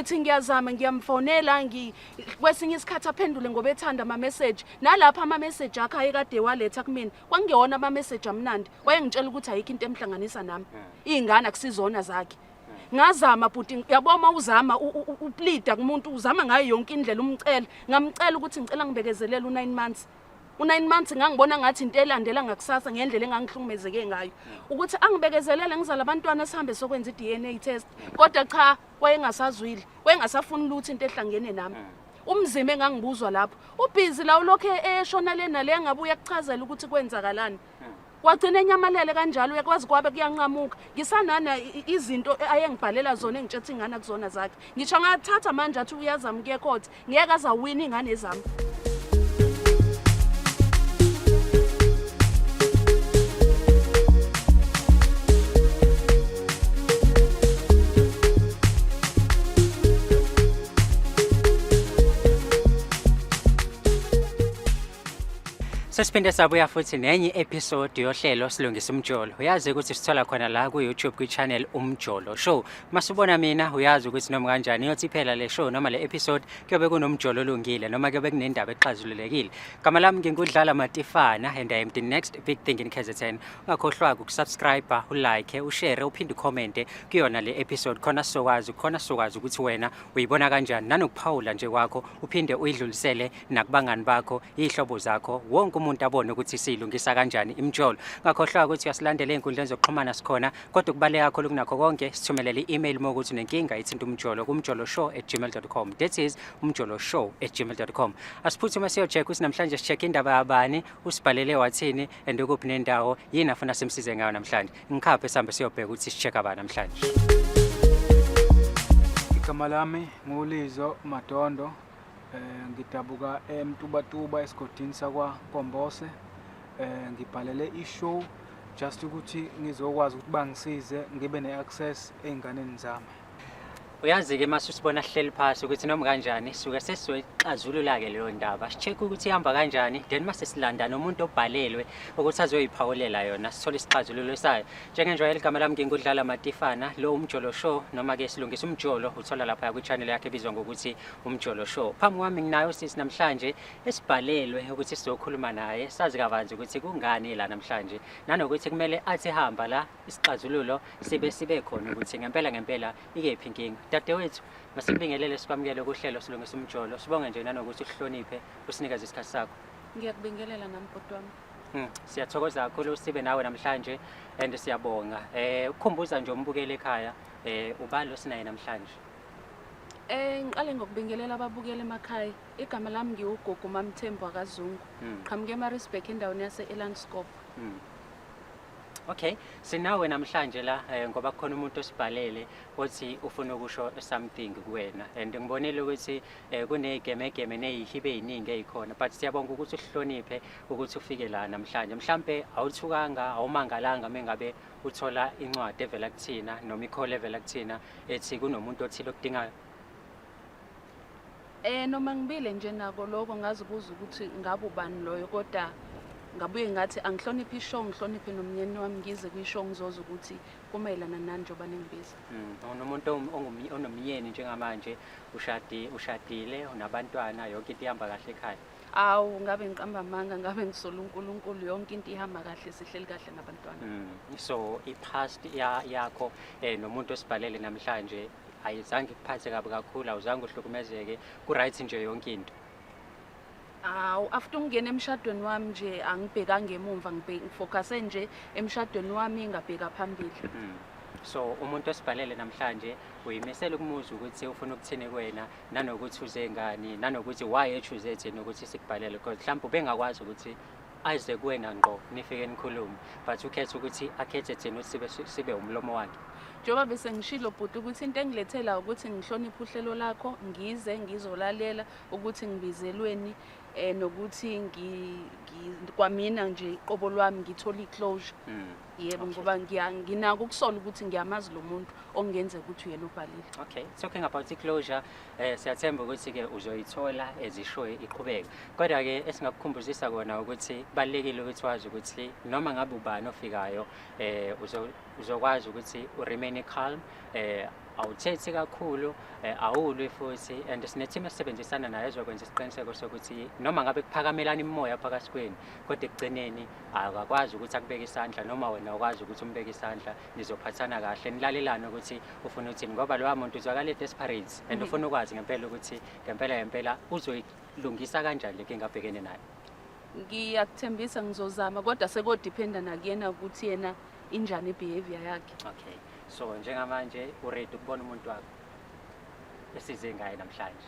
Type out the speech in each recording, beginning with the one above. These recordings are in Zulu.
Ngithi ngiyazama, ngiyamfonela, kwesinye isikhathi aphendule ngoba ethanda ama-message. Nalapho ama-message akhe ayekade waletha kumina kwakungewona ama-message amnandi. Wayengitshela ukuthi ayikho into emhlanganisa nami, iy'ngane akusizona zakhe. Ngazama bhuti, yabo, uma uzama upleada kumuntu, uzama ngayo yonke indlela, umcela. Ngamcela ukuthi ngicela ngibekezelele u-9 months. U-9 months ngangibona ngathi into elandela ngakusasa, ngendlela engangihlukumezeke ngayo, ukuthi angibekezelele ngizala abantwana, sihambe sokwenza i-DNA test. Kodwa cha, wayengasazwile, wayengasafuni lutho into ehlangene nami. Umzimba engangibuzwa lapho ubhizi la, ulokhu eshona le nale, ngabe uyakuchazela ukuthi kwenzakalani. Wagcina enyamalele kanjalo, uyakwazi kwabe kuyanqamuka. Ngisanana izinto ayengibhalela zona, engitshetha ingane akuzona zakhe. Ngisho ngathatha manje athi uyazama ukuya ecourt, ngeke azawina ingane zami. Sesiphinde sabuya futhi nenye episode yohlelo Silungisa Umjolo. Uyazi ukuthi sithola khona la ku-YouTube kwi-channel Umjolo Show. Masubona mina, uyazi ukuthi noma kanjani iyothi phela le show noma le episode kuyobe kunomjolo olungile noma kuyobe kunendaba exazululekile. Gama lami ngingudlala Matifana and I am the next big thing in KZN. Ungakhohlwa ukusubscribe, ulike, ushare, uphinde ucommente kuyona le episode, khona sizokwazi ukuthi wena uyibona kanjani, nanokuphawula nje kwakho, uphinde uyidlulisele nakubangani bakho, iy'hlobo zakho, wonke umuntu abone ukuthi siyilungisa kanjani imijolo. Ungakhohlwa ukuthi uyasilandela ey'nkundleni zokuxhumana, sikhona. Kodwa ukubaluleka kakhulu kunakho konke, sithumelele i-email uma ukuthi unenkinga ithinta umjolo kumjoloshow@gmail.com. That is umjoloshow@gmail.com. Asiphuthume siyo-check ukuthi namhlanje si-check indaba yabani, usibhalele wathini and ukuphi nendawo, yini afuna simsize ngayo namhlanje. Ngikhaphe sihambe siyobheka ukuthi si-check abani namhlanje. Igama lami nguLizo Madondo. Ngidabuka eMtubatuba, esigodini sakwa Nkombose. Ngibhalele ishow just ukuthi ngizokwazi ukuthi bangisize ngibe ne-access ey'nganeni zami. Uyazi-ke mase usibona sihleli phasi ukuthi noma kanjani suke sesizoyixazulula-ke leyo ndaba, si-check ukuthi ihamba kanjani, then mase silanda nomuntu obhalelwe ukuthi azoyiphawulela yona, sithole isixazululo sayo. Njengenjwayelo, igama lami ngingudlala Matifana. Lo Umjolo Show noma-ke Silungisa Umjolo, uthola lapha kwi-channel yakhe ebizwa ngokuthi Umjolo Show. Phambi kwami nginayo sisi namhlanje esibhalelwe ukuthi sizokhuluma naye, sazi kabanzi ukuthi kungani la namhlanje, nanokuthi kumele athi hamba la isixazululo sibe khona, ukuthi ngempela ngempela ikephi inkinga. Dadewethu, masikubingelele, sikwamukele kuhlelo Silungisa Umjolo. Sibonge nje nanokuthi uhloniphe usinikeze isikhathi sakho. Ngiyakubingelela nami, bhuti wami. Siyathokoza kakhulu sibe nawe namhlanje and siyabonga. Ukukhumbuza nje umbukeli ekhaya, ubani lo sinaye namhlanje? Ngiqale ngokubingelela ababukeli emakhaya. Igama lami ngiwuGugu Mamthembu akaZungu. Qhamuke eMaritzburg, endaweni yase Elandskop. Okay, sinawe namhlanje la ngoba kukhona umuntu osibhalele othi ufuna ukusho something kuwena, and ngibonile ukuthi kunezigemegeme nezihibe eziningi ezikhona, but siyabonga ukuthi uhloniphe ukuthi ufike la namhlanje. Mhlambe awuthukanga, awumangalanga mengabe uthola incwadi evela kuthina noma i-call evela kuthina ethi kunomuntu othile okudingayo? Noma ngibile nje nako lokho, ngazibuza ukuthi ngabe ubani loyo, kodwa ngabuye ngathi angihloniphe ishow, ngihloniphe nomnyeni wami, ngize kwishow ngizoza ukuthi kumayelana nani njengoba ningibiza. Unomuntu onomyeni njengamanje, ushadile, unabantwana, yonke into ihamba kahle ekhaya? Awu, ngabe ngiqamba amanga, ngabe ngisola uNkulunkulu. Yonke into ihamba kahle, sihleli kahle nabantwana. So i-past yakho nomuntu osibhalele namhlanje ayizange ikuphathe kabi kakhulu, awuzange uhlukumezeke, ku-right nje yonke into? Awu, after ukungena emshadweni wami nje angibhekanga emumva, ngifocuse nje emshadweni wami, ngabheka phambili. So umuntu osibhalele namhlanje uyimisela ukumuzwa ukuthi ufuna ukuthini kuwena, nanokuthi uze ngani, nanokuthi why echoose thina ukuthi sikubhalele, because mhlawumbe ubengakwazi ukuthi aze kuwena ngqo nifike nikhulume, but ukhethe ukuthi akhethe thina ukuthi sibe umlomo wakhe. Njengoba bese ngishilo bhuti ukuthi into engilethela ukuthi ngihloniphe uhlelo lakho, ngize ngizolalela ukuthi ngibizelweni, nokuthi kwamina nje iqobo lwami ngithola i-closure. Yebo, ngoba nginako ukusola ukuthi ngiyamazi lo muntu okungenzeka ukuthi uyena obhalile. Okay, talking about i-closure, siyathemba ukuthi-ke uzoyithola ezishow iqhubeka. Kodwa-ke esingakukhumbuzisa kona ukuthi kubalulekile ukuthi wazi ukuthi noma ngabe ubani ofikayo, uzokwazi ukuthi u-remain calm. Awuthethi kakhulu, awulwi futhi, and sine-team esisebenzisana nayo ezokwenza isiqiniseko sokuthi noma ngabe kuphakamelana imimoya phakathi kwenu, kodwa ekugcineni akakwazi ukuthi akubeke isandla noma wena ukwazi ukuthi umbeke isandla, nizophathana kahle, nilalelane ukuthi ufuna uthini, ngoba lowa muntu uzwakala desperate and ufuna ukwazi ngempela ukuthi ngempela ngempela uzoyilungisa kanjani le nkinga abhekene nayo. Ngiyakuthembisa ngizozama, kodwa sekodependa nakuyena ukuthi yena injani i-behavior yakhe. Okay, so njengamanje uready ukubona umuntu wakho esize ngaye namhlanje?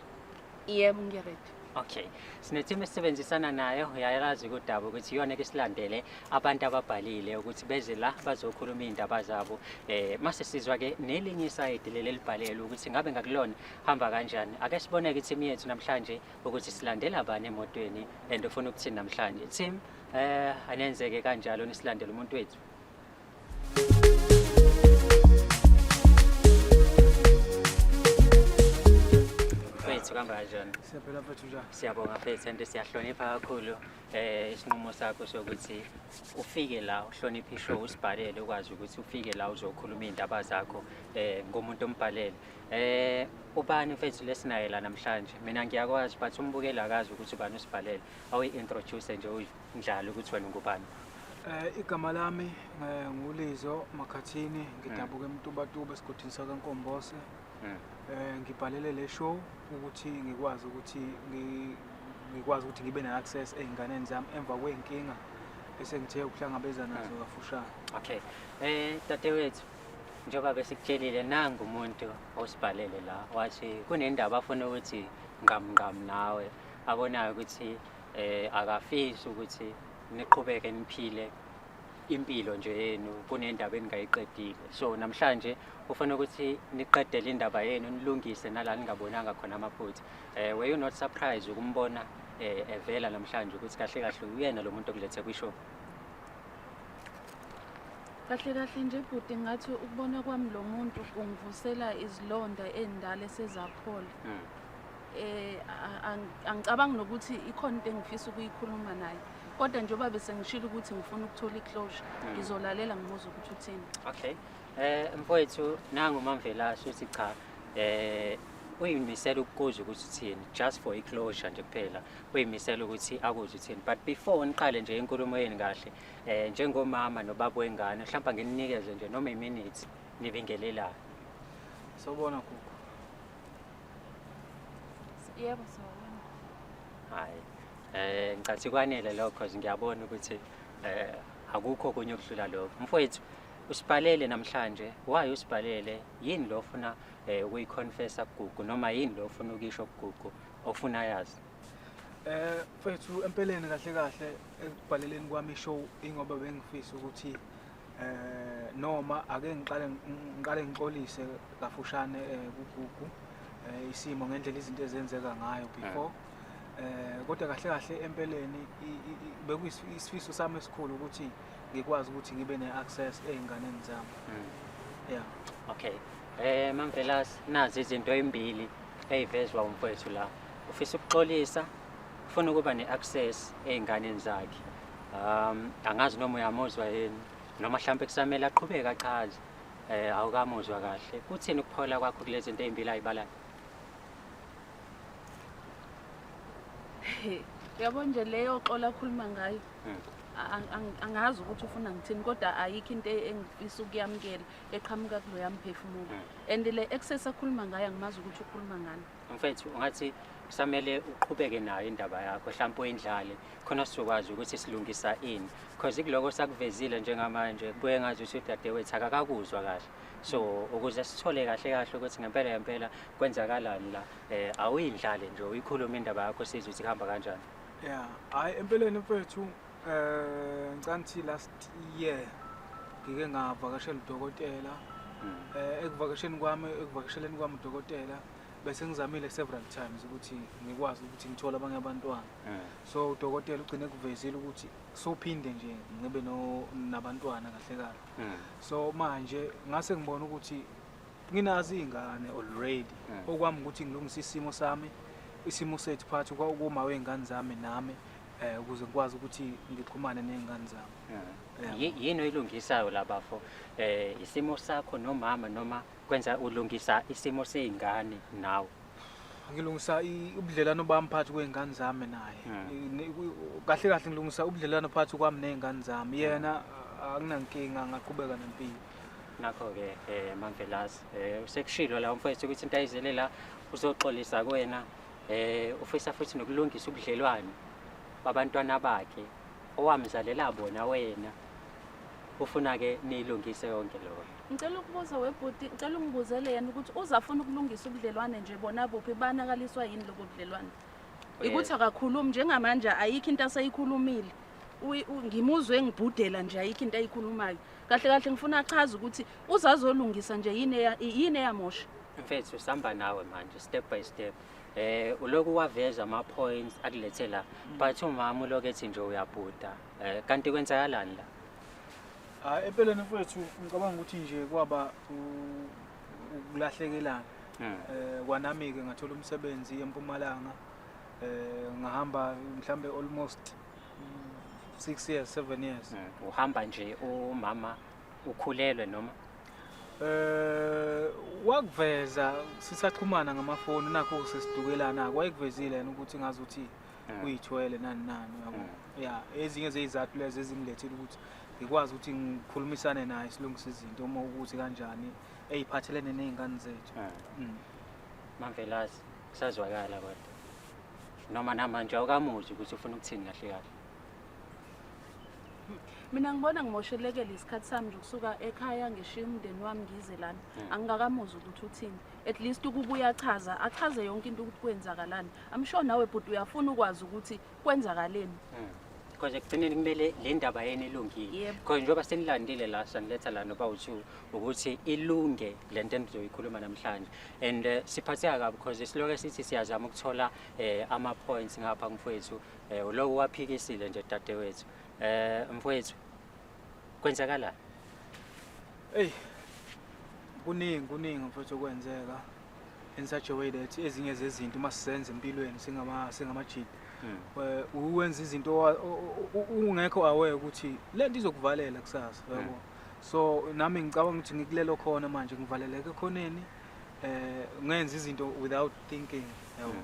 Yebo, ngiready. Okay, sine-team esisebenzisana nayo, uyalazi kudaba ukuthi iyona ke silandele abantu ababhalile ukuthi beze la bazokhuluma iy'ndaba zabo. Mase sizwa ke nelinye isayidi leli elibhalelwe ukuthi ngabe ngakulona hamba kanjani. Ake sibone-ke i-team yethu namhlanje ukuthi silandela bani emotweni and ufuna ukuthini namhlanje. Team, anenzeke kanjalo nisilandele umuntu wethu. Mfethu, kuhamba kanjani? Siyaphila mfethu, njani? Siyabonga mfethu, and siyahlonipha kakhulu isinqumo sakho sokuthi ufike la uhloniphe ishow, usibhalele ukwazi ukuthi ufike la uzokhuluma iy'ndaba zakho ngomuntu ombhalele. Ubani mfethu lesinaye la namhlanje? Mina ngiyakwazi but umbukeli akazi ukuthi ubani usibhalele. Awuyi-introduce nje uyindlalo ukuthi wena ungubani. Igama lami nguLizo Makhathini, ngidabuka eMtubatuba esigodini sakaNkombose. Ngibhalele le show ukuthi ngikwazi ukuthi ngibe ne-access ey'nganeni zami emva kwey'nkinga esengithe ukuhlangabeza nazo kafushane. Okay. Dadewethu, njengoba besikutshelile nangu umuntu osibhalele la wathi kunendaba afuna ukuthi ngqam ngqam nawe, abonayo ukuthi akafisi ukuthi niqhubeke niphile impilo nje yenu, kunendaba eningayiqedile. So namhlanje ufuna ukuthi niqedele indaba yenu, nilungise nala ningabonanga khona amaphutha. Were you not surprised ukumbona evela namhlanje ukuthi kahle kahle uyena lo muntu okulethe kwishow? Kahle kahle nje bhuti, ngathi ukubona kwami lo muntu kungivusela izilonda ey'ndala esezaphola. Angicabangi nokuthi ikhona into engifisa ukuyikhuluma naye, kodwa njengoba bese ngishilo ukuthi ngifuna ukuthola i-closure, ngizolalela ngimuzwe ukuthi uthini. Okay. Mfowethu, nangu uMamvelase uthi cha, uyimisela ukuzwa ukuthi uthini, just for i-closure nje kuphela. Uyimisela ukuthi akuzwe uthini. But before niqale nje inkulumo yenu kahle, njengomama nobaba wengane, mhlawumbe ngininikeze nje noma iminute nibingelelane. Sawubona Gugu. Yebo, sawubona. Hayi. Ngicathi kwanele lokho because ngiyabona ukuthi akukho okunye okudlula lokho. Mfowethu, usibhalele namhlanje, why usibhalele? Yini lo ofuna ukuyiconfessa kuGugu noma yini lo ofuna ukisho kuGugu ofuna yazi? Mfethu, empeleni kahle kahle ekubhaleleni kwami ishow ingoba bengifisa ukuthi noma ake ngiqale ngixolise kafushane kuGugu isimo ngendlela izinto ezenzeka ngayo before, kodwa kahle kahle empeleni bekuyisifiso sami esikhulu ukuthi ngikwazi ukuthi ngibe ne-access ey'nganeni zami. Yeah. Okay. Mamvelase, nazi izinto ezimbili ezivezwa umfowethu la. Ufisa ukuxolisa, ufuna ukuba ne-access ey'nganeni zakhe. Angazi noma uyamuzwa yini noma mhlambe kusamele aqhubeke achaze. Awukamuzwa kahle. Kuthini ukuphola kwakho kulezi zinto ezimbili ayibalayo? Uyabo nje leyo xola akhuluma ngayo, angazi ukuthi ufuna ngithini, kodwa ayikho into engifisa ukuyamukela eqhamuka kuloya mphefumulo. And le access akhuluma ngayo, angimazi ukuthi ukhuluma ngani. Mfethu, ungathi kusamele uqhubeke nayo indaba yakho, mhlawumbe uyindlale khona sizokwazi ukuthi silungisa ini, because kuloko sakuvezile njengamanje kubuye ngazi ukuthi udadewethu akakakuzwa kahle, so ukuze sithole kahle kahle ukuthi ngempela ngempela kwenzakalani la, awuyindlale nje uyikhulume indaba yakho sizwe ukuthi kuhamba kanjani. Yeah, hayi empeleni mfethu, ngicanthi last year ngike ngavakashela udokotela. Ekuvakasheleni kwami udokotela bese ngizamile several times ukuthi ngikwazi ukuthi ngithole abanye abantwana. So udokotela ugcine kuvezile ukuthi sophinde nje ngibe no nabantwana kahle kahle. So manje ngase ngibona ukuthi nginazo iy'ngane already. Okwami ukuthi ngilungise isimo sami, isimo sethu phakathi kuma wey'ngane zami nami. Ukuze ngikwazi ukuthi ngixhumane nezingane zami. Yini oyilungisayo la bafo? Isimo sakho nomama noma kwenza ulungisa isimo sey'ngane nawe? Ngilungisa ubudlelwano bami phakathi kwey'ngane zami naye. Kahle kahle ngilungisa ubudlelwano phakathi kwami ney'ngane zami. Yena akunankinga, ngaqhubeka nempilo. Nakho-ke Mamvelase, usekushilo la umfowethu ukuthi into ayizele la uzoxolisa kuwena, ufisa futhi nokulungisa ubudlelwano babantwana bakhe owamzalela bona wena. Ufuna-ke niyilungise yonke leyo. Ngicela ukubuza webhuti, ngicela ungibuzele yena ukuthi uzafuna ukulungisa ubudlelwane nje bona buphi, banakaliswa yini lobo budlelwane? Ukuthi akakhulumi njengamanje, ayikho into aseyikhulumile. Ngimuzwe ngibhudela nje, ayikho into ayikhulumayo. Kahle kahle ngifuna achaze ukuthi uzazolungisa nje yini yini eyamosha. Mfethu, sihamba nawe manje step by step. Uloku waveza ama points akulethe la, but umama uloku ethi nje uyabhuda. Kanti kwenzakalani la? Hayi, empeleni mfethu ngicabanga ukuthi nje kwaba ukulahlekelana. Kwanami ke ngathola umsebenzi eMpumalanga. Ngahamba mhlambe almost 6 years, 7 years. Uhamba nje umama ukhulelwe noma? Wakuveza sisaxhumana ngamafoni, nakho sesidukelana, wayekuvezile yena ukuthi ngazuthi uyithwele nani nani, uyabo. Ya, ezinye zezizathu lezo ezingilethile ukuthi ngikwazi ukuthi ngikhulumisane naye silungise izinto uma ukuthi kanjani eyiphathelene nezingane zethu. Mamvelase, kusazwakala kodwa. Noma namanje awukamuzwi ukuthi ufuna ukuthini kahle kahle. Mina ngibona ngimoshelekele isikhathi sami nje ukusuka ekhaya ngishiya umndeni wami ngize lana. Angikakamuzwi ukuthi uthini. At least ukuba uyachaza, achaze yonke into ukuthi kwenzakalani. I'm sure nawe bhuti uyafuna ukwazi ukuthi kwenzakaleni. Because ekugcineni kumele le ndaba yenu ilungile. Because njengoba senilandile la, saniletha la noba u-two, ukuthi ilunge le nto enizoyikhuluma namhlanje. And siphatheka kabi because siloke sithi siyazama ukuthola ama-points ngapha mfowethu. Uloku waphikisile nje dadewethu. Mfowethu, kwenzakalani? Ey, kuningi, kuningi mfowethu okwenzeka in such a way that ezinye zezinto uma sizenza empilweni singamajita, uwenza izinto ungekho aware ukuthi le nto izokuvalela kusasa, yabo. So nami ngicabanga ukuthi ngikulelo khona manje, ngivaleleke ekhoneni, ngenza izinto without thinking, yabo.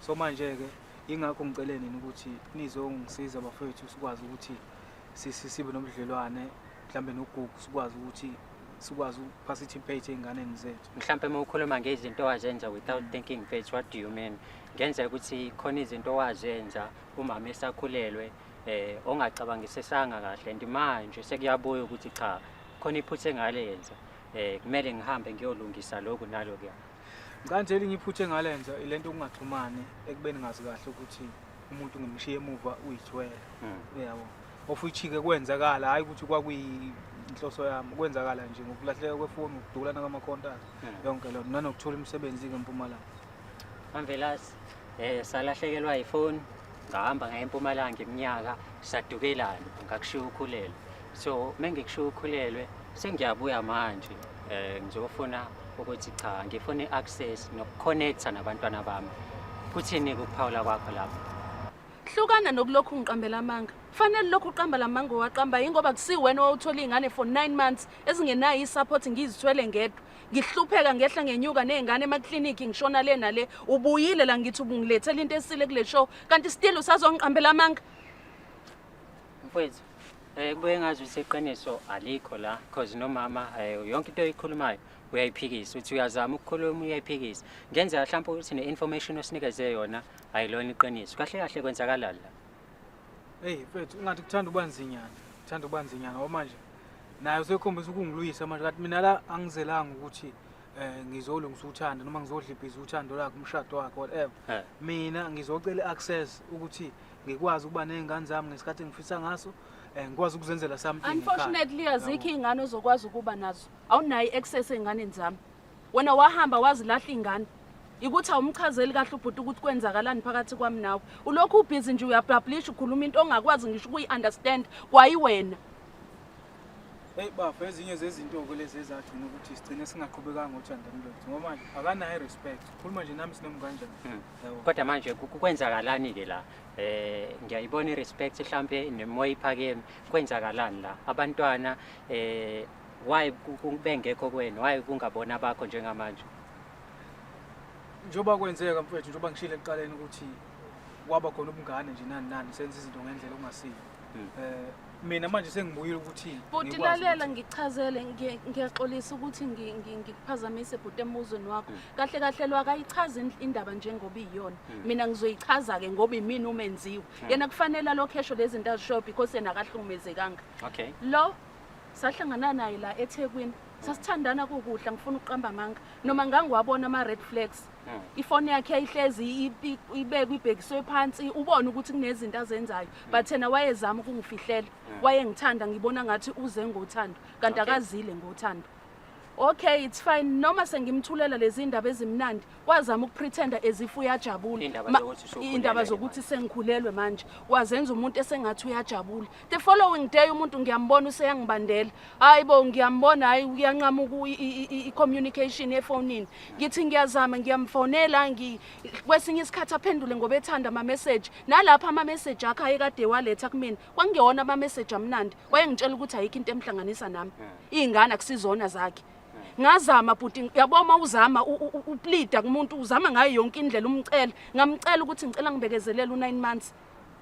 So manje ke ingakho ngicele nini ukuthi nizongisiza bafowethu, sikwazi ukuthi sibe nobudlelwane mhlambe noGugu, sikwazi ukuthi sikwazi ukuparticipate ey'nganeni zethu. Mhlampe uma ukhuluma ngezinto owazenza without thinking mfethu, what do you mean? Ngenzeka ukuthi khona izinto owazenza umama esakhulelwe, ongacabangisisanga kahle, and manje sekuyabuya ukuthi cha, khona iphutha engalenza, kumele ngihambe ngiyolungisa lokhu nalokuya. Ngicabanga nje elinye iphutha engalenza ilento yokungaxhumani, ekubeni ngazi kahle ukuthi umuntu ngimshiye emuva uyithwele. Uyabo. Of which-ke kwenzakala, hhayi ukuthi kwakuyinhloso yami, kwenzakala nje ngokulahleka kwefoni, ngokudubulana kwama-contact, yonke loo nto, nanokuthola imisebenzi-ke eMpumalanga. Mamvelase, salahlekelwa yifoni, ngahamba ngaya eMpumalanga iminyaka, sadukelana, ngakushiya ukhulelwe. So mengikushiya ukhulelwe, sengiyabuya manje, ngizofuna ukuthi cha, ngifuna i-access nokuconnecta nabantwana bami. Kuthini ukuphawula kwakho lapho? Hlukana nokulokhu ungiqambela amanga. Fanele lokhu uqamba la manga owaqamba, yingoba kusiwena owawuthola iy'ngane for 9 months ezingenayo i-support, ngizithwele ngedwa. Ngihlupheka ngehla ngenyuka ney'ngane emaklinikhi, ngishona le nale. Ubuyile la ngithi ubungilethela into esile kule show, kanti still usazongiqambela amanga. Mfowethu, kubuye ngazi ukuthi iqiniso alikho la, because nomama, yonke into oyikhulumayo uyayiphikisa, uthi uyazama ukukhuluma uyayiphikisa. Ngenzeka mhlawumbe ukuthi ne-information osinikeze yona ayilona iqiniso. Kahle kahle kwenzakalani la? Hey mfethu, ungathi kuthanda ukuba nzinyana, kuthanda ukuba nzinyana ngoba manje naye usekhombisa ukungilwisa manje, kanti mina la angizelanga ukuthi ngizolungisa uthando noma ngizodlibhiza uthando lakhe, umshado wakhe, whatever. Mina ngizocela i-access ukuthi ngikwazi ukuba ney'ngane zami ngesikhathi engifisa ngaso, ngikwazi ukuzenzela something ekhaya. Unfortunately, azikho Yabo. iy'ngane ozokwazi ukuba nazo. Awunayo i-access ey'nganeni zami. Wena wahamba wazilahla iy'ngane. Ikuthi awumchazeli kahle ubhuti ukuthi kwenzakalani phakathi kwami nawe. Ulokhu ubhizi nje uyapublish, ukhuluma into ongakwazi ngisho ukuyi-understand kwayiwena. Hey bafo, ezinye zezinto-ke lezi ezagcina ukuthi sigcine singaqhubekanga othandweni lwethu ngoba manje akanayo i-respect. Khuluma nje nami sinoma kanjani. Yabo. Kodwa manje kwenzakalani-ke la? Ngiyayibona i-respect mhlampe nemoya iphakeme. Kwenzakalani la? Abantwana why bengekho kuwena? Why kungabona abakho njengamanje? Njengoba kwenzeka mfethu, njengoba ngishilo ekuqaleni ukuthi kwaba khona ubungane nje nani nani, senza izinto ngendlela okungasiyo. Mina manje sengibuyile ukuthi Bhuti, ngikwazi lalela ukuthi ngichazele, ngiyaxolisa ukuthi ngikuphazamise bhuti embuzweni wakho. Kahle kahle lo akayichazi indaba njengoba iyona. Mina ngizoyichaza-ke ngoba imina umenziwe. Yena kufanele alokhu esho lezi zinto azishoyo because yena akahlukumezekanga. Lo sahlangana naye la eThekwini. Sasithandana kukuhle, ngifuna ukuqamba amanga. Noma ngangiwabona ama-red flags. Ifoni yakhe yayihlezi ibekwe ibhekiswe phansi, ubone ukuthi kunezinto azenzayo. But yena wayezama ukungifihlela. Wayengithanda, ngibona ngathi uze ngothando, kanti akazile ngothando. Okay, it's fine. Noma sengimthulela lezi ndaba ezimnandi, wazama ukupretenda as if uyajabula. Indaba zokuthi usukhulelwe Indaba ke zokuthi manje. sengikhulelwe manje. Wazenza umuntu esengathi uyajabula. The following day umuntu ngiyambona useyangibandela. Hayi bo, ngiyambona, hayi uyanqamuka i-communication efonini. Ngithi ngiyazama, ngiyamfonela, kwesinye isikhathi aphendule ngoba ethanda ama-message. Nalapha ama-message akhe ayekade waletha kumina, kwakungewona ama-message amnandi. Wayengitshela ukuthi ayikho into emhlanganisa nami. Iy'ngane akusizona zakhe. Ngazama bhuti, yabo uma uzama, upleada kumuntu, uzama ngayo yonke indlela umcela. Ngamcela ukuthi ngicela ngibekezelele u-9 months.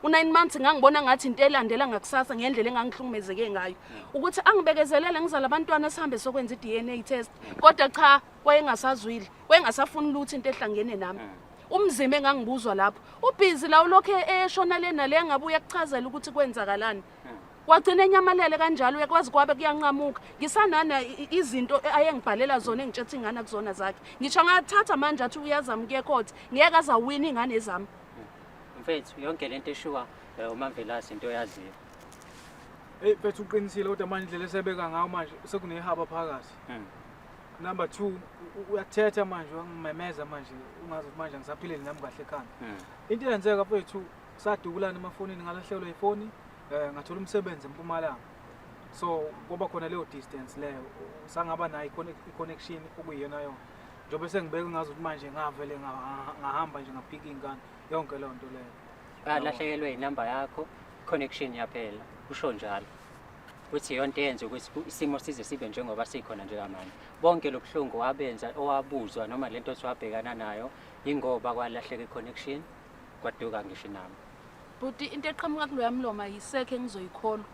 U-9 months ngangibona ngathi into elandela ngakusasa ngendlela engangihlukumezeke ngayo. Ukuthi angibekezelele ngizale abantwana sihambe sokwenza i-DNA test. Kodwa cha, wayengasazwile, wayengasafuni lutho into ehlangene nami. Umzimba engangibuzwa lapho, ubhizi la ulokhu eshona le nale, ngabe uyakuchazela ukuthi kwenzakalani. Wagcina enyamalele kanjalo, uyakwazi kwabe kuyanqamuka. Ngisanana izinto ayengibhalela zona engitshethe ingane akuzona zakhe. Ngisho ngathatha manje athi uyazama ukuya ecourt, ngeke azawina ingane zami. Mfethu, yonke lento eshuka uMamvelase into oyaziyo. Hey mfethu, uqinisile, kodwa manje indlela esebeka ngayo manje sekunehaba phakathi. Number 2, uyathetha manje, uyangimemeza manje, ungazi ukuthi manje angisaphileli nami kahle ekhanda. Into eyenzeka mfethu, sadukulana emafonini, ngalahlekelwa ifoni, ngathola umsebenzi eMpumalanga. So kwaba khona leyo distance leyo, sangaba nayo i-connection okuyiyona yona. Njengoba sengibeka ngazi ukuthi manje ngavele ngahamba nje ngaphika ingane, yonke leyo nto leyo. Balahlekelwe inamba yakho, connection yaphela, usho njalo. Kuthi yonke yenza ukuthi isimo size sibe njengoba sikhona njengamanje. Bonke lobuhlungu wabenza owabuzwa noma lento othi wabhekana nayo ingoba kwalahleka i-connection, kwaduka ngisho inamba. Bhuti, into eqhamuka kuloya mlomo ayisekho engizoyikholwa.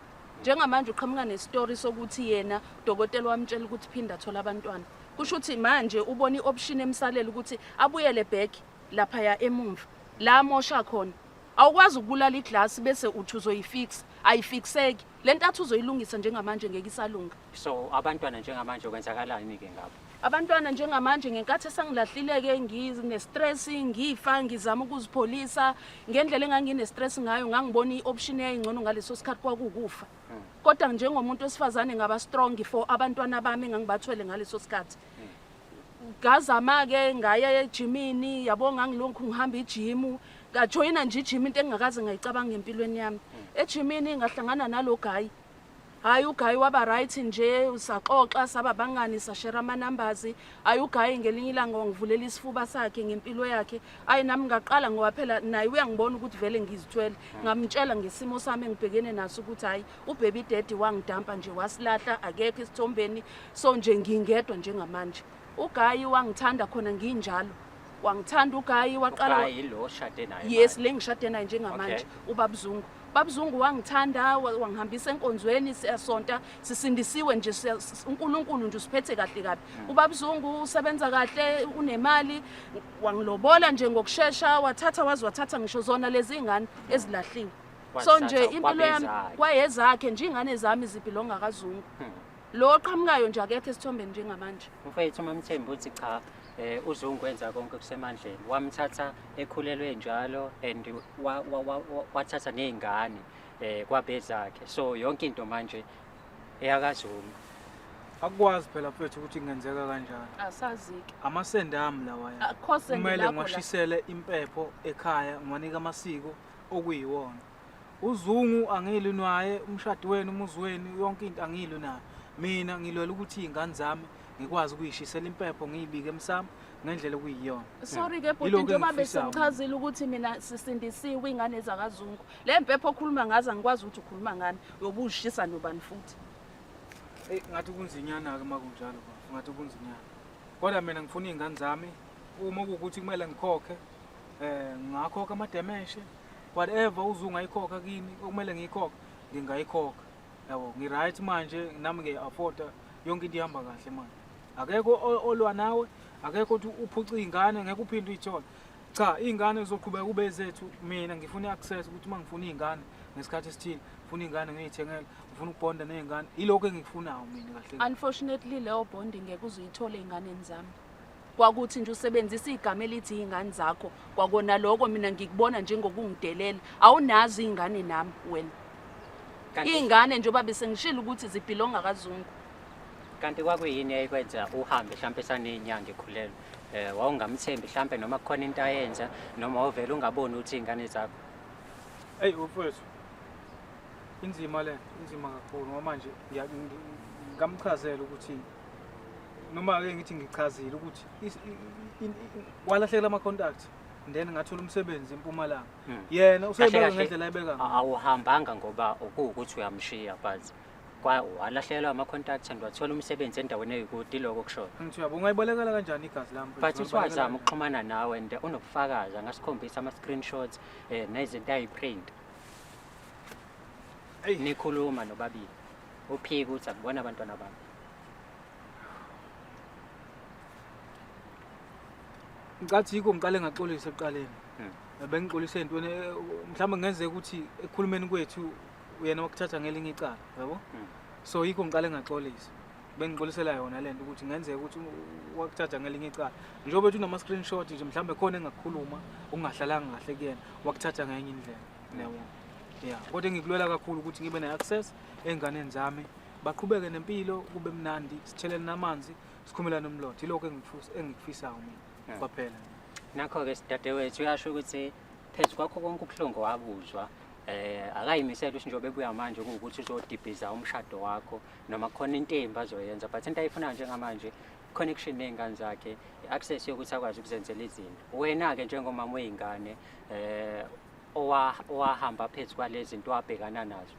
Njengamanje uqhamuka nestory sokuthi yena udokotela wamtshela ukuthi phinda athola abantwana. Kusho ukuthi manje ubona i-option emsalela ukuthi abuyele back laphaya emumva la mosha khona. Awukwazi ukubulala iglasi bese uthi uzoyifixa, ayifixeki. Le nto athi uzoyilungisa njengamanje ngeke isalunga. So abantwana njengamanje kwenzakalani ke ngabo? Abantwana njengamanje ngenkathi esangilahlile-ke ngine-stress, ngifa, ngizama ukuzipholisa. Ngendlela engangine-stress ngayo ngangibona i-option eyayingcono ngaleso sikhathi kwakuwukufa. Kodwa njengomuntu wesifazane ngaba strong for abantwana bami engangibathwele ngaleso sikhathi. Ngazama-ke ngaya ejimini, yabo ngangilokhu ngihamba ijimu, ngajoyina nje ijimu into engingakaze ngayicabanga empilweni yami. Ejimini ngahlangana nalo guy. Hayi uguy waba right nje, saxoxa saba bangani, sashare ama numbers. Hayi uguy ngelinye ilanga wangivulela isifuba sakhe ngempilo yakhe. Hayi nami ngaqala ngoba phela naye uyangibona ukuthi vele ngizithwele. Ngamtshela ngesimo sami engibhekene naso ukuthi hayi ubaby daddy wangidampa nje wasilahla, akekho isithombeni, so nje ngingedwa njengamanje. Uguy wangithanda khona nginjalo. Wangithanda uguy waqala Uguy lo oshade naye Yes, manje. le ngishade naye njengamanje, uBabzungu. Babzungu wangithanda, wangihambisa enkonzweni, siyasonta, sisindisiwe nje, uNkulunkulu nje usiphethe kahle kabi. UBabzungu usebenza kahle, unemali, wangilobola nje ngokushesha, wathatha waze wathatha ngisho zona lezi ingane ezilahliwe. So nje Wazithatha impilo yami kwabezakhe. kwayezakhe nje, ingane zami zibhilonga kaZungu. Lo oqhamukayo nje akekho esithombeni njengamanje. Mfethu uMamthembu uthi cha, uZungu wenza konke kusemandleni. Wamthatha ekhulelwe njalo and wathatha nezingane kwabezakhe. So yonke into manje eyakaZungu. Akukwazi phela mfethu ukuthi kungenzeka kanjani. Asazi-ke. Amasende ami lawa ya. Akho sende Kumele lakho la. ngiwashisele impepho ekhaya, ngiwanike amasiko okuyiwona. UZungu angilwi naye, umshado wenu, umuzi wenu, yonke into angilwi naye. Mina ngilwela ukuthi iy'ngane zami ngikwazi ukuyishisela impepho, ngiyibike emsamo ngendlela okuyiyona. Sorry ke bhuti, Yilokhu njengoba engikufisayo. besengichazile ukuthi mina sisindisiwe iy'ngane zakaZungu. Le mpepho okhuluma ngazo angikwazi ukuthi ukhuluma ngani, uyobe uzishisa nobani futhi. Eyi, ngathi kunzinyana-ke uma kunjalo bafo, ngathi kunzinyana. Kodwa mina ngifuna iy'ngane zami, uma kuwukuthi kumele ngikhokhe, ngingakhokha amademeshe, whatever uzungayikhokha kimi, okumele ngiyikhokhe, ngingayikhokha. Yabo, ngi-right manje, nami ngiya-afforda, yonke into ihamba kahle manje. Akekho olwa nawe, akekho othi uphuce iy'ngane, ngeke uphinde uyithole. Cha, iy'ngane zizoqhubeka kube ezethu. Mina ngifuna i-access ukuthi uma ngifuna iy'ngane ngesikhathi esithile, ngifuna iy'ngane ngiy'thengele, ngifuna ukubonda ney'ngane. Yilokho engikufunayo mina kahle kahle. Unfortunately leyo bond ngeke uze uyithole ey'nganeni zami. Kwakuthi nje usebenzisa igama elithi iy'ngane zakho, kwakona lokho mina ngikubona njengokungidelela. Awunazo iy'ngane nami wena. Iy'ngane njengoba besengishilo ukuthi zibhilonga kaZungu. Kanti kwakuyini eyayikwenza uhambe mhlampe esaney'nyanga ekhulelwe? Wawungamthembi mhlampe noma kukhona into ayenza, noma wawuvele ungaboni ukuthi iy'ngane zakho? Eyi mfowethu, inzima le, inzima kakhulu ngoba manje ngingamchazela ukuthi noma-ke ngithi ngichazile ukuthi walahlekela ama-contact, then ngathola umsebenzi eMpumalanga. Yena useyibeka Kahle kahle, ngendlela ayibeka ngayo. Awuhambanga ngoba kuwukuthi uyamshiya, but walahlekelwa ama-contacts and wathola umsebenzi endaweni eyikude, iloko okushoyo. Angithi uyabo, ungayibolekela kanjani igazi lami, mfethu? But Ungayibolekela usuwazama kanjani? ukuxhumana nawe and unobufakazi, angasikhombisa ama-screenshots nezinto ayiprint. Eyi. Nikhuluma nobabili, uphike ukuthi akubona abantwana bakho. Ngicathi yikho ngiqale ngaxolisa ekuqaleni. Bengixolisa entweni, mhlawumbe kungenzeka ukuthi ekukhulumeni kwethu uyena wakuthatha ngelinye icala, yabo? So yikho ngiqale ngaxolisa. Bengixolisela yona lento ukuthi kungenzeka ukuthi wakuthatha ngelinye icala. Njengoba ethi unama-screenshot nje, mhlawumbe khona engakukhuluma okungahlalanga kahle kuyena, wakuthatha ngenye indlela, yabo? Yeah, kodwa engikulwela kakhulu ukuthi ngibe ne-access ey'nganeni zami, baqhubeke nempilo, kube mnandi, sithelele namanzi, sikhumelane umlotha. Yilokho engikufisayo mina kwaphela. Nakho-ke sidadewethu uyasho ukuthi phezu kwakho konke ubuhlungu wabuzwa, akayimisele ukuthi njengoba ebuya manje kuwukuthi uzodibhiza umshado wakho noma khona into embi azoyenza, but into ayifunayo njengamanje connection ney'ngane zakhe, i-access yokuthi akwazi ukuzenzela izinto. Wena-ke njengomama wey'ngane, owahamba phezu kwalezi zinto wabhekana nazo,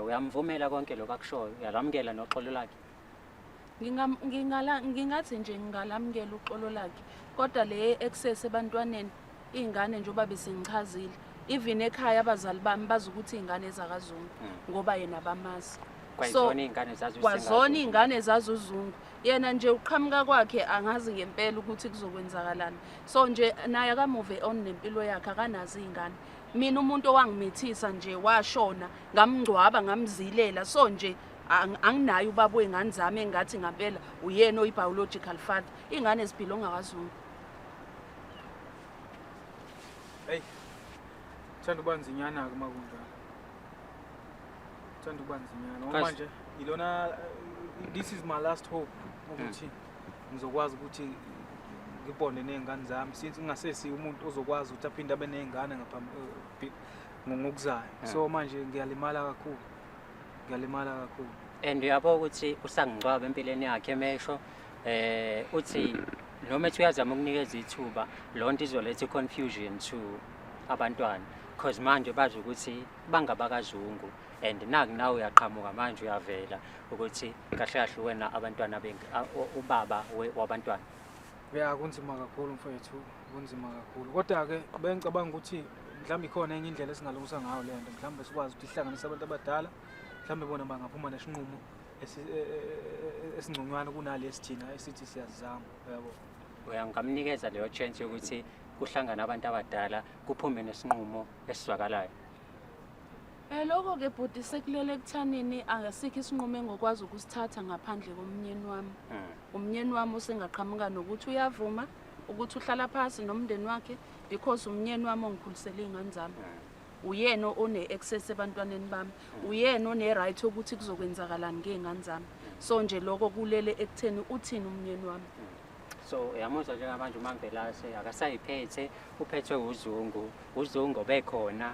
uyamvumela konke lokho akushoyo, uyalamukela noxolo lakhe? Ngingathi nje ngingalamukela uxolo lakhe, kodwa le access ebantwaneni, iy'ngane njengoba besengichazile, even ekhaya abazali bami bazi ukuthi iy'ngane zakaZungu ngoba yena bamazi. Kwayizona iy'ngane zazi ukuthi Kwazona singazungu. iy'ngane zazi uZungu. Yena nje uqhamuka kwakhe angazi ngempela ukuthi kuzokwenzakalani. So nje naye akamuve on nempilo yakhe, akanazo iy'ngane. Mina umuntu owangimithisa nje washona, ngamngcwaba, ngamzilela. So nje anginaye ubaba wey'ngane zami engathi ngampela uyena oyi-biological father. Iy'ngane zibhilonga kaZungu. Hey, thanda ukuba nzinyana-ke uma kunjalo. Thanda ukuba nzinyana. Ngoba Guys. manje ilona, this is my last hope ukuthi ngizokwazi ukuthi ngibonde ney'ngane zami, since ngingasesi umuntu ozokwazi ukuthi aphinde abe ney'ngane ngokuzayo. So manje ngiyalimala kakhulu. Ngiyalimala kakhulu. And uyabo ukuthi usangcwaba empilweni yakhe emesho, uthi noma ethi uyazama ukunikeza ithuba, loo nto izoletha i-confusion to abantwana, because manje bazi ukuthi bangabakaZungu and naku nawe uyaqhamuka manje uyavela ukuthi kahle kahle wena abantwana ubaba wabantwana. Ya, kunzima kakhulu mfowethu, kunzima kakhulu. Kodwa-ke bengicabanga ukuthi mhlawumbe ikhona enye indlela esingalungisa ngayo le nto, mhlawumbe sikwazi ukuthi sihlanganise abantu abadala, mhlawumbe bona bangaphuma nesinqumo esingconywana kunalesi thina esithi siyazama, uyabo. Uyangamnikeza leyo chance yokuthi kuhlangane abantu abadala kuphume nesinqumo esizwakalayo. Lokho-ke bhuti sekulele ekuthanini asikho isinqumo engokwazi ukusithatha ngaphandle komnyeni wami. Umnyeni wami usengaqhamuka nokuthi uyavuma ukuthi uhlala phasi nomndeni wakhe, because umnyeni wami ongikhulisele iy'ngane zami. Uyena one-access ebantwaneni bami, uyena one-right yokuthi kuzokwenzakalani ngey'ngane zami. So nje lokho kulele ekutheni uthini umnyeni wami. So uyamuzwa njengamanje uMamvelase akasayiphethe, uphethwe uZungu. UZungu obekhona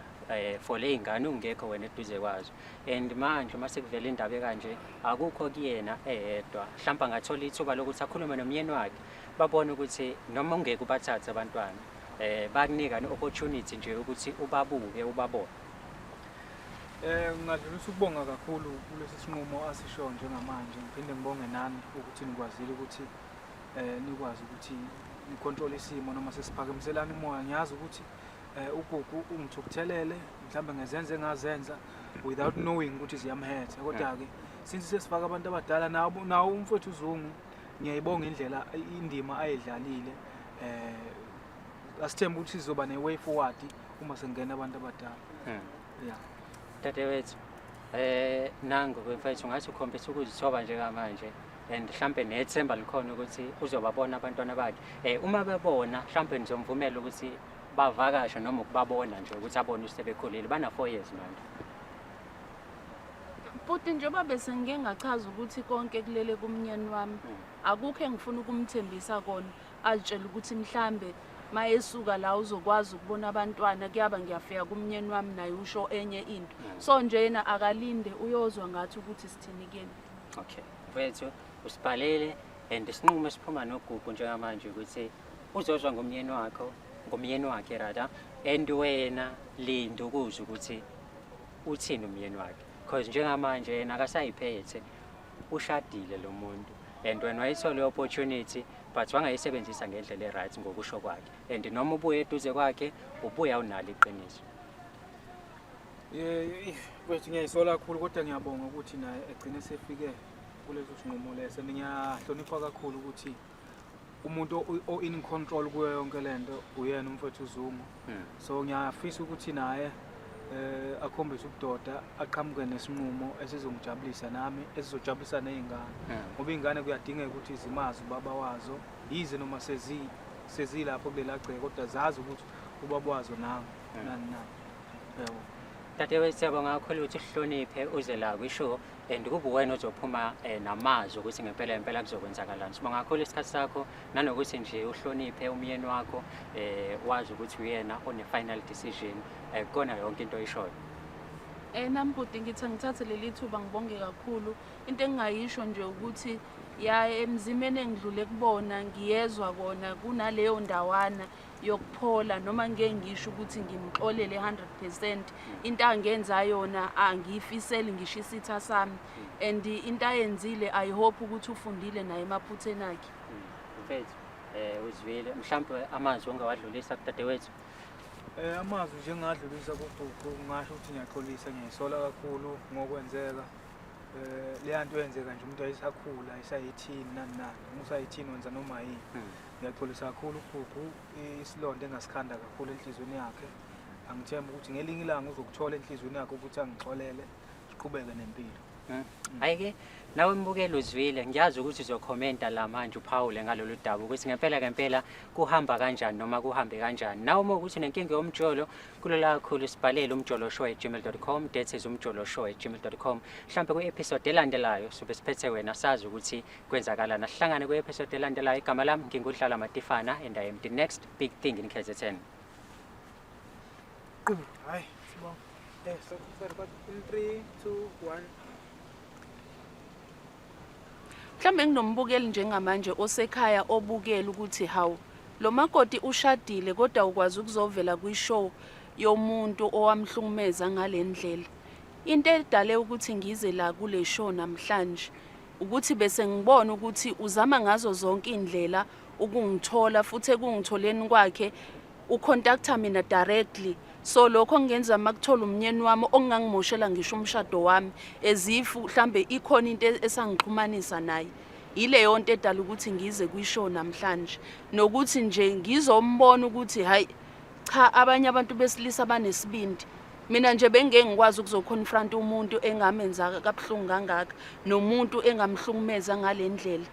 for le ingane ungekho wena eduze kwazo. And manje uma sekuvela indaba ekanje akukho kuyena eyedwa. Mhlawumbe angathola ithuba lokuthi akhulume nomyeni wakhe, babone ukuthi noma ungeke ubathathe abantwana, bakunika ne-opportunity nje ukuthi ubabuke ubabone. Ngingadlulisa ukubonga kakhulu kulesi sinqumo asisho njengamanje, ngiphinde ngibonge nani ukuthi nikwazile ukuthi nikwazi ukuthi nicontrol isimo noma sesiphakamiselana umoya. Ngiyazi ukuthi uGugu ungithukuthelele mhlawumbe ngezenze engazenza without knowing ukuthi ziyamhetha, kodwa-ke since sesifaka abantu abadala nabo nawo umfowethu uZungu, ngiyayibonga indlela indima ayidlalile. Asithembe ukuthi sizoba ne-way forward uma sengena abantu abadala. Yeah. Dadewethu, nangu mfethu ngathi ukhombisa ukuzithoba njengamanje and mhlambe nethemba likhona ukuthi uzobabona abantwana bakhe. Uma bebona mhlambe nizomvumela ukuthi bavakashe noma ukubabona nje ukuthi abone ukuthi sebekhulile, bana 4 years manje. Bhuti, njengoba bese ngike ngachaza ukuthi konke kulele kumnyeni wami, akukho engifuna ukumthembisa kona, azitshele ukuthi mhlambe mayesuka la uzokwazi ukubona abantwana, kuyaba ngiyafika kumnyeni wami naye usho enye into. So nje yena akalinde, uyozwa ngathi ukuthi sithini kuyena. Okay, mfethu usibhalele and isinqumo esiphuma noGugu njengamanje ukuthi uzozwa ngomyeni wakho, ngomyeni wakhe rather, and wena linda ukuzwa ukuthi uthini umyeni wakhe, because njengamanje yena akasayiphethe, ushadile lo muntu and wena wayithola i-opportunity but wangayisebenzisa ngendlela e-right ngokusho kwakhe, and noma ubuye eduze kwakhe ubuya unalo iqiniso. Mfethu ngiyayisola kakhulu, kodwa ngiyabonga ukuthi naye egcine sefike kuleso sinqumo leso, and ngiyahlonipha kakhulu ukuthi umuntu o-in control kuyo yonke lento uyena umfowethu uZungu. So ngiyafisa ukuthi naye akhombise ubudoda, aqhamuke nesinqumo esizongijabulisa nami, esizojabulisa nezingane, ngoba izingane kuyadingeka ukuthi zimazi ubaba wazo, yize noma sezilapho kulela gceke, kodwa zazi ukuthi ubaba wazo nangu nani nani, yabo. Dadewethu, siyabonga kakhulu ukuthi uhloniphe uze la kwishow and kube wena ozophuma namazwi ukuthi ngempela ngempela kuzokwenzakalani. Sibonga kakhulu isikhathi sakho nanokuthi nje uhloniphe umyeni wakho, wazi ukuthi uyena one final decision kona yonke into oyishoyo. Nami bhuti ngithi angithathe leli thuba ngibonge kakhulu. Into engingayisho nje ukuthi ya emzimeni engidlule kubona ngiyezwa kona kunaleyo ndawana yokuphola, noma ngeke ngisho ukuthi ngimxolele 100%. Into angenza yona angiyifiseli ngisho isitha sami, and into ayenzile I hope ukuthi ufundile naye emaphutheni akhe. Mfethu, uzwile mhlawumbe amazwi ongawadlulisa kudadewethu? Amazwi nje engadlulisa kuGugu, ngingasho ukuthi ngiyaxolisa, ngiyayisola kakhulu ngokwenzeka. Leya nto yenzeka nje umuntu ayisakhula, ayisayithini nani nani, uma usayithini wenza noma yini. Ngiyaxolisa kakhulu uGugu, isilonda engasikhanda kakhulu enhliziyweni yakhe. Angithemba ukuthi ngelinye ilanga uzokuthola enhliziyweni yakhe ukuthi angixolele, siqhubeke nempilo. Hhayi-ke nawe mbukeli uzwile, ngiyazi ukuthi uzokhomenta la manje uphawule ngalolu daba ukuthi ngempela ngempela kuhamba kanjani noma kuhambe kanjani. Nawe uma ukuthi unenkinga yomjolo, kulula kakhulu sibhalele umjoloshow@gmail.com, that is umjoloshow@gmail.com. Mhlampe kwi-episode elandelayo sobe siphethe wena sazi ukuthi kwenzakalani. Asihlangane kwi-episode elandelayo. Igama lami nginguDlala Matifana and I am the next big thing in KZN. Hayi, sibonga. So, sorry, but in 3, 2, 1. Mhlambe nginombukeli njengamanje osekhaya obukela ukuthi hawu lo makoti ushadile kodwa ukwazi ukuzovela kwishow yomuntu owamhlukumeza ngale ndlela. Into edale ukuthi ngize la kule show namhlanje ukuthi bese ngibona ukuthi uzama ngazo zonke indlela ukungithola, futhi ekungitholeni kwakhe ucontacta mina directly. So lokho ngenza makuthola umnyeni wami ongangimoshela ngisho umshado wami, as if mhlambe ikhona into esangixhumanisa naye. Yileyo nto edala ukuthi ngize kwishow namhlanje, nokuthi nje ngizombona ukuthi hayi cha, abanye abantu besilisa banesibindi. Mina nje bengeke ngikwazi ukuzoconfront umuntu engamenza kabuhlungu kangaka nomuntu engamhlukumeza ngale ndlela,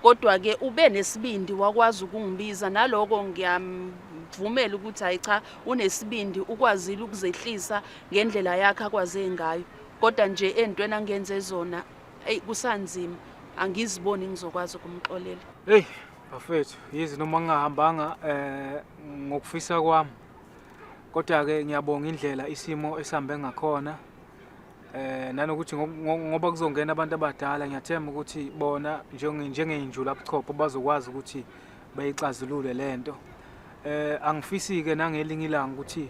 kodwa ke ube nesibindi wakwazi ukungibiza, naloko ngiyamvumela ukuthi hayi cha, unesibindi, ukwazile ukuzehlisa ngendlela yakhe akwaze ngayo. Kodwa nje entweni angenze zona, ey, kusanzima, angiziboni ngizokwazi ukumxolela. Hey. Bafethu, yize noma ngingahambanga ngokufisa kwami, kodwa-ke ngiyabonga indlela isimo esihambe ngakhona. Nanokuthi ngoba kuzongena abantu abadala, ngiyathemba ukuthi bona njengey'njulabuchopho bazokwazi ukuthi bayixazulule lento. Angifisi-ke nangelinye ilanga ukuthi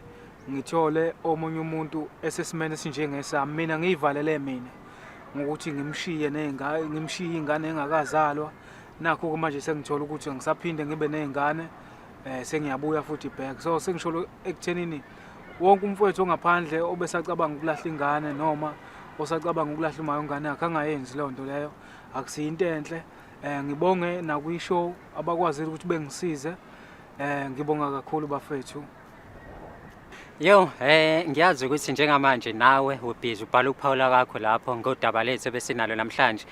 ngithole omunye umuntu esesimeni esinjengesami. Mina ngiyivalele mina ngokuthi ngimshiye ney'ngane, ngimshiye ingane engakazalwa. Nakho-ke manje sengithola ukuthi angisaphinde ngibe ney'ngane, sengiyabuya futhi back. So sengisholo ekuthenini wonke umfowethu ongaphandle obesacabanga ukulahla ingane noma osacabanga ukulahla uma ingane yakhe angayenzi leyo nto leyo, akusiyo into enhle. Ngibonge nakwi-show abakwazile ukuthi bengisize. Ngibonga kakhulu bafethu. Yo, ngiyazi ukuthi njengamanje nawe ubhizi ubhala ukuphawula kwakho lapho ngodaba lethu ebesinalo namhlanje.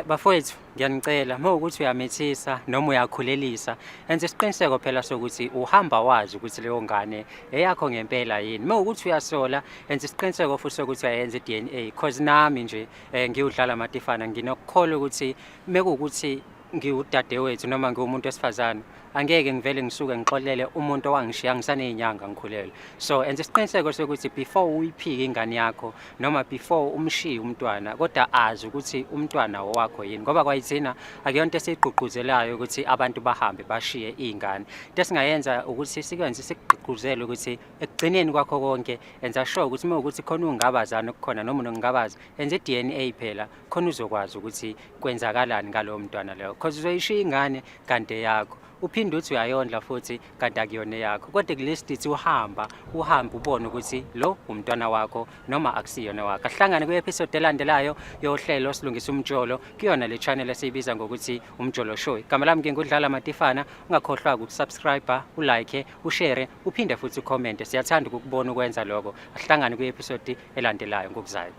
Bafowethu, ngiyanicela uma ukuthi uyamithisa noma uyakhulelisa, enze isiqiniseko phela sokuthi uhamba wazi ukuthi leyo ngane eyakho ngempela yini. Uma ukuthi uyasola, enze isiqiniseko futhi sokuthi uyayenza i-DNA, cause nami nje ngiwudlala Matifana nginokukholwa ukuthi mekuwukuthi ngiwudadewethu noma ngiwumuntu wesifazane, angeke ngivele ngisuke ngixolele umuntu owangishiya ngisaney'nyanga ngikhulelwe. So enza isiqiniseko sokuthi before uyiphike ingane yakho noma before umshiye umntwana, kodwa azi ukuthi umntwana owakho yini, ngoba kwayithina akuyonto esiyigqugquzelayo ukuthi abantu bahambe bashiye iy'ngane. Into esingayenza ukuthi sikwenze sikugqugquzele ukuthi ekugcineni kwakho konke enza sure ukuthi uma ukuthi khona ungabazana okukhona noma unokungabaza, enza i-DNA phela khona uzokwazi ukuthi kwenzakalani ngalowo mntwana leyo, cause uzoyishiya ingane kanti eyakho, uphinde uthi uyayondla futhi kanti akuyona eyakho. Kodwa at least ithi uhamba uhambe ubone ukuthi lo umntwana wakho noma akusiyona wakho. Ahlangane kwi-episode elandelayo yohlelo Silungisa Umjolo kuyona le channel esiyibiza ngokuthi Umjolo Show. Igama lami ngingudlala Matifana. Ungakhohlwa ukusubscribe, ulike, ushare, uphinde futhi ucommente. Siyathanda ukukubona ukwenza lokho. Ahlangane kwi-episode elandelayo ngokuzayo.